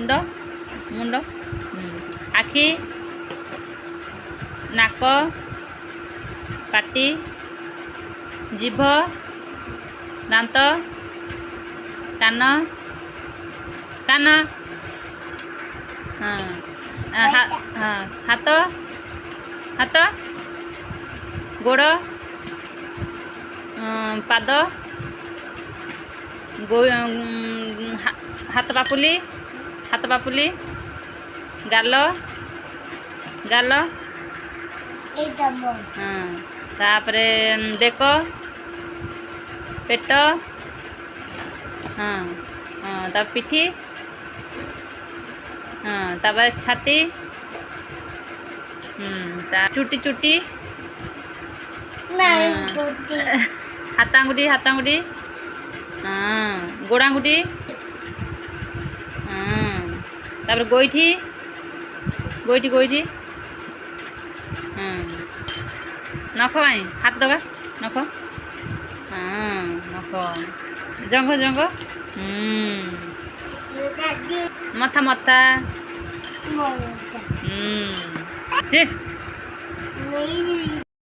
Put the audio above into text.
ମୁଣ୍ଡ, ମୁଣ୍ଡ, ଆଖି, ନାକ, ପାଟି, ଜିଭ, ଦାନ୍ତ, କାନ, କାନ, ହଁ ହଁ, ହାତ, ହାତ, ଗୋଡ଼, ପାଦ, ହାତ ପାପୁଲି, ହାତ ପାପୁଲି, ଗାଲ, ଗାଲ, ହଁ, ତାପରେ ବେକ, ପେଟ, ହଁ ହଁ, ତାପରେ ପିଠି, ହଁ, ତାପରେ ଛାତି, ତା ଚୁଟି, ଚୁଟି, ହାତ ଆଙ୍ଗୁଠି, ହାତ ଆଙ୍ଗୁଠି, ହଁ, ଗୋଡ଼ ଆଙ୍ଗୁଠି, ହଁ, ତାପରେ ଗୋଇଠି, ଗୋଇଠି, ଗୋଇଠି, ହଁ। ନଖ କାଇଁ? ହାତ ଦବା ନଖ, ହଁ, ନଖ, ଜଙ୍ଘ, ଜଙ୍ଘ, ମଥା, ମଥା।